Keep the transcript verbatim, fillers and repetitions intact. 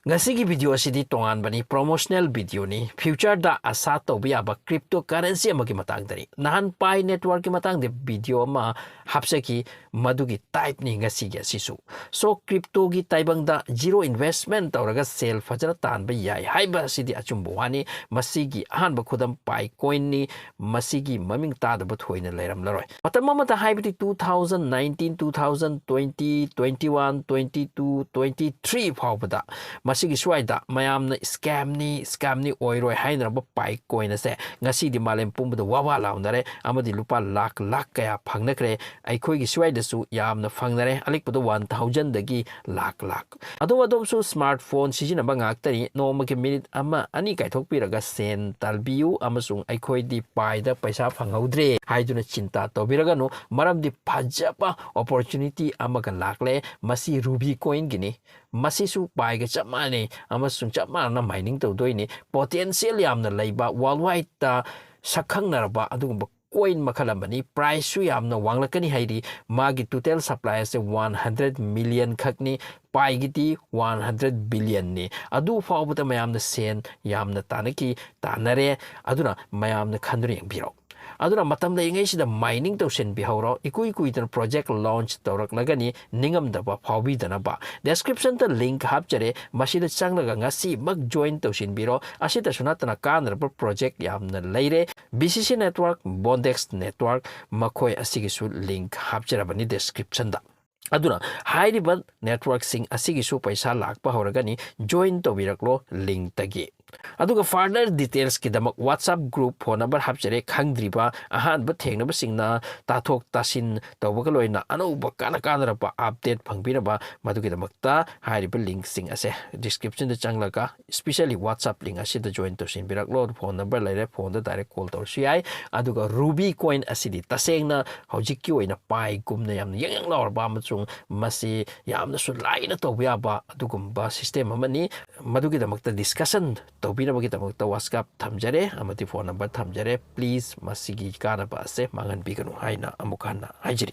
ꯉꯁꯤꯒꯤ video ꯑꯁꯤꯗꯤ ꯇꯣꯉꯥꯟꯕꯅꯤ, promotional video ꯅꯤ꯫ Future ꯗ ꯑꯁꯥ ꯇꯧꯕ ꯌꯥꯕ cryptocurrency ꯑꯃꯒꯤ ꯃꯇꯥꯡꯗꯅꯤ꯫ ꯅꯍꯥꯟ Pi Network ꯀꯤ ꯃꯇꯥꯡꯗ video ꯑꯃ ꯍꯥꯞꯆꯈꯤ, ꯃꯗꯨꯒꯤ type ꯅꯤ ꯉꯁꯤꯒꯤ ꯑꯁꯤꯁꯨ꯫ So, crypto ꯒꯤ ꯇꯥꯏꯕꯪꯗ zero investment ꯇꯧꯔꯒ ꯁꯦꯜ ꯐꯖꯅ ꯇꯥꯟꯕ ꯌꯥꯏ ꯍꯥꯏꯕ ꯑꯁꯤꯗꯤ ꯑꯆꯨꯝꯕ ꯋꯥꯅꯤ꯫ ꯃꯁꯤꯒꯤ ꯑꯍꯥꯟꯕ ꯈꯨꯗꯝ Pi Coin ꯅꯤ꯫ ꯃꯁꯤꯒꯤ ꯃꯃꯤꯡ ꯇꯥꯗꯕ ꯊꯣꯏꯅ ꯂꯩꯔꯝꯂꯔꯣꯏ꯫ ꯃꯇꯝ ꯑꯃꯗ, ꯍꯥꯏꯕꯗꯤ two thousand nineteen, two thousand twenty, twenty-one, twenty-two, twenty-three ꯐꯥꯎꯕꯗ ꯃꯁꯤꯒꯤ ꯁ꯭ꯋꯥꯏꯗ ꯃꯌꯥꯝꯅ scam ꯅꯤ, scam ꯅꯤ, ꯑꯣꯏꯔꯣꯏ ꯍꯥꯏꯅꯔꯝꯕ Pi Coin ꯑꯁꯦ ꯉꯁꯤꯗꯤ ꯃꯥꯂꯦꯝ ꯄꯨꯝꯕꯗ ꯋꯥ ꯋꯥ ꯂꯥꯎꯅꯔꯦ ꯑꯃꯗꯤ ꯂꯨꯄꯥ ꯂꯥꯈ ꯂꯥꯈ ꯀꯌꯥ ꯐꯪꯅꯈ꯭ꯔꯦ꯫ ꯑꯩꯈꯣꯏꯒꯤ ꯁ꯭ꯋꯥꯏꯗꯁꯨ ꯌꯥꯝꯅ ꯐꯪꯅꯔꯦ, ꯑꯂꯤꯛꯄꯗ one thousand ꯗꯒꯤ ꯂꯥꯈ ꯂꯥꯈ꯫ ꯑꯗꯣꯝ ꯑꯗꯣꯝꯁꯨ smartphone ꯁꯤꯖꯤꯟꯅꯕ ꯉꯥꯛꯇꯅꯤ꯫ ꯅꯣꯡꯃꯒꯤ minute ꯑꯃ ꯑꯅꯤ ꯀꯥꯏꯊꯣꯛꯄꯤꯔꯒ ꯁꯦꯟ ꯇꯥꯜꯕꯤꯌꯨ ꯑꯃꯁꯨꯡ "ꯑꯩꯈꯣꯏꯗꯤ Pi ꯗ ꯄꯩꯁꯥ ꯐꯪꯍꯧꯗ꯭ꯔꯦ" ꯍꯥꯏꯗꯨꯅ ꯆꯤꯟꯇꯥ ꯇꯧꯕꯤꯔꯒꯅꯨ, ꯃꯔꯝꯗꯤ ꯐꯖꯕ opportunity ꯑꯃꯒ ꯂꯥꯛꯂꯦ꯫ ꯃꯁꯤ Ruby Coin ꯒꯤꯅꯤ꯫ ꯃꯁꯤꯁꯨ Pi ꯒ ꯆꯞ ꯃꯥꯟꯅꯩ ꯑꯃꯁꯨꯡ ꯆꯞ ꯃꯥꯟꯅꯅ mining ꯇꯧꯗꯣꯏꯅꯤ꯫ Potential ꯌꯥꯝꯅ ꯂꯩꯕ, worldwide ꯇ ꯁꯛꯈꯪꯅꯔꯕ ꯑꯗꯨꯒꯨꯝꯕ coin ꯃꯈꯜ ꯑꯃꯅꯤ꯫ Price ꯁꯨ ꯌꯥꯝꯅ ꯋꯥꯡꯂꯛꯀꯅꯤ ꯍꯥꯏꯔꯤ꯫ ꯃꯥꯒꯤ total supply ꯑꯁꯦ one hundred million ꯈꯛꯅꯤ꯫ Pi ꯒꯤꯗꯤ one hundred billion ꯅꯤ꯫ ꯑꯗꯨ ꯐꯥꯎꯕꯗ ꯃꯌꯥꯝꯅ ꯁꯦꯟ ꯌꯥꯝꯅ ꯇꯥꯟꯅꯈꯤ, ꯇꯥꯟꯅꯔꯦ꯫ ꯑꯗꯨꯅ ꯃꯌꯥꯝꯅ ꯈꯟꯗꯨꯅ ꯌꯦꯡꯕꯤꯔꯣ꯫ ꯑꯗꯨꯅ ꯃꯇꯝ ꯂꯩꯔꯤꯉꯩꯁꯤꯗ mining ꯇꯧꯁꯤꯟꯕꯤꯍꯧꯔꯣ꯫ ꯏꯀꯨꯏ ꯀꯨꯏꯗꯅ project launch ꯇꯧꯔꯛꯂꯒꯅꯤ, ꯅꯤꯡꯉꯝꯗꯕ ꯐꯥꯎꯕꯤꯗꯅꯕ꯫ Description ꯗ link ꯍꯥꯞꯆꯔꯦ, ꯃꯁꯤꯗ ꯆꯪꯂꯒ ꯉꯁꯤꯃꯛ join ꯇꯧꯁꯤꯟꯕꯤꯔꯣ꯫ ꯑꯁꯤꯇꯁꯨ ꯅꯠꯇꯅ ꯀꯥꯟꯅꯔꯕ project ꯌꯥꯝꯅ ꯂꯩꯔꯦ꯫ B C C Network, Bondex Network, ꯃꯈꯣꯏ ꯑꯁꯤꯒꯤꯁꯨ link ꯍꯥꯞꯆꯔꯕꯅꯤ description ꯗ꯫ ꯑꯗꯨꯅ ꯍꯥꯏꯔꯤꯕ network ꯁꯤꯡ ꯑꯁꯤꯒꯤꯁꯨ ꯄꯩꯁꯥ ꯂꯥꯛꯄ ꯍꯧꯔꯒꯅꯤ, join ꯇꯧꯕꯤꯔꯛꯂꯣ link ꯇꯒꯤ꯫ ꯑꯗꯨꯒ further details ꯀꯤꯗꯃꯛ WhatsApp group phone number ꯍꯥꯞꯆꯔꯦ꯫ ꯈꯪꯗ꯭ꯔꯤꯕ ꯑꯍꯥꯟꯕ ꯊꯦꯡꯅꯕꯁꯤꯡꯅ ꯇꯥꯊꯣꯛ ꯇꯥꯁꯤꯟ ꯇꯧꯕꯒ ꯂꯣꯏꯅ ꯑꯅꯧꯕ ꯀꯥꯟꯅ ꯀꯥꯟꯅꯔꯕ update ꯐꯪꯕꯤꯅꯕ ꯃꯗꯨꯒꯤꯗꯃꯛꯇ ꯍꯥꯏꯔꯤꯕ link ꯁꯤꯡ ꯑꯁꯦ description ꯗ ꯆꯪꯂꯒ, especially WhatsApp link ꯑꯁꯤꯗ join ꯇꯧꯁꯤꯟꯕꯤꯔꯛꯂꯣ꯫ Phone number ꯂꯩꯔꯦ, phone ꯗ direct call ꯇꯧꯔꯁꯨ ꯌꯥꯏ꯫ ꯑꯗꯨꯒ Ruby Coin ꯑꯁꯤꯗꯤ ꯇꯁꯦꯡꯅ ꯍꯧꯖꯤꯛꯀꯤ ꯑꯣꯏꯅ Pi ꯒꯨꯝꯅ ꯌꯥꯝꯅ ꯌꯪ ꯌꯪ ꯂꯥꯎꯔꯕ ꯑꯃꯁꯨꯡ ꯃꯁꯤ ꯌꯥꯝꯅꯁꯨ ꯂꯥꯏꯅ ꯇꯧꯕ ꯌꯥꯕ ꯑꯗꯨꯒꯨꯝꯕ system ꯑꯃꯅꯤ꯫ ꯃꯗꯨꯒꯤꯗꯃꯛꯇ discussion ꯇꯧꯕꯤꯅꯕꯒꯤꯗꯃꯛꯇ WhatsApp ꯊꯝꯖꯔꯦ ꯑꯃꯗꯤ phone number ꯊꯝꯖꯔꯦ꯫ Please ꯃꯁꯤꯒꯤ ꯀꯥꯟꯅꯕ ꯑꯁꯦ ꯃꯥꯡꯍꯟꯕꯤꯒꯅꯨ ꯍꯥꯏꯅ ꯑꯃꯨꯛ ꯍꯟꯅ ꯍꯥꯏꯖꯔꯤ꯫